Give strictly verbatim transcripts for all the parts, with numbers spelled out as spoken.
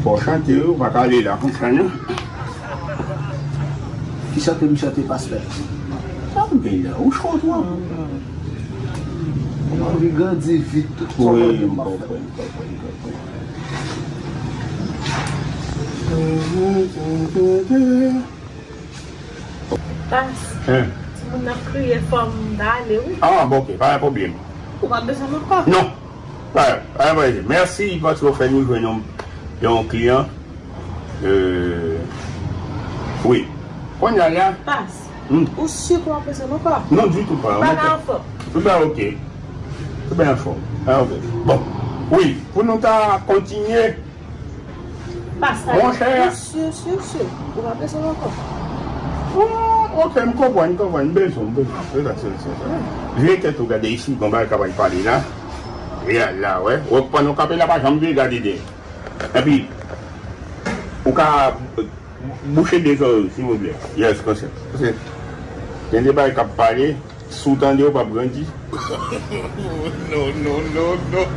Fò chante wi, ou pa ka ale la konsa non. Ki chante m chante, pastè? Sa m gen la, ou cho twòp. Mwen anvi grandi vit. Wi, m konprann, m konprann, m konprann. Pas, timoun nan ap kriye, fò m ta ale wi. Ah, bon, ok, pa gen pwoblèm. Ou pa bezwen m ankò? Non. Pa, pa gen pwoblèm. Mèsi paske w fè nou jwenn yon, yon kliyan. Euh, wi. Kounye a la. Pas, ou si ke w ap bezwen m ankò? Non, ditou pa. Ou bagay anfòm? Tout bagay ok. Tout bagay anfòm. Ah, ok. Bon. Wi, pou nou ta kontinye. Monchè. Ou si, si, si. Ou pa bezwen m ankò? Oh, ok, m konprann, m konprann. M bezwen, m bezwen. Se sa, se sa, se sa. Vire tèt ou gade isi, gon bagay k ap pale la. Reyal la, wè. Wè, pandan w kanpe la, pa janm vire gade dèyè. Epi, ou ka bouche de zòrèy ou, silvouplè. Yes, konsa. Paske gen de bagay k ap pale, si w tande, ou p ap grandi. Non, non, non, non.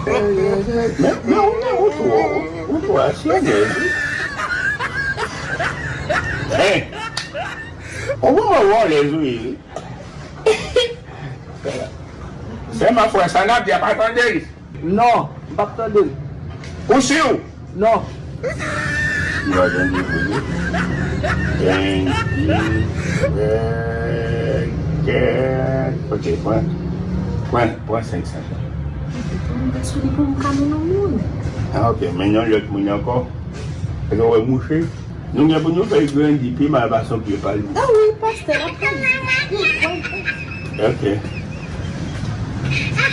Men, men, men, ou twò, ou twò asye, men. Hey! Ou vrèman wòlèz, wi. Sèlman frè sa n ap di a pa tande l. Non, m p ap tande l. Ou si w? Non. Li pa janm di pou li. Thank you. Very good. Ok, pran. Pran, pran senk san sa. Mwen pa sou li pou m ka mennen yon moun. Ah, ok, men yon lòt moun ankò. Paske w wè mouche, nou gen pou nou fè l grandi pi mal pase yon pye palm. Ah wi, pastè, l ap grandi. Ok.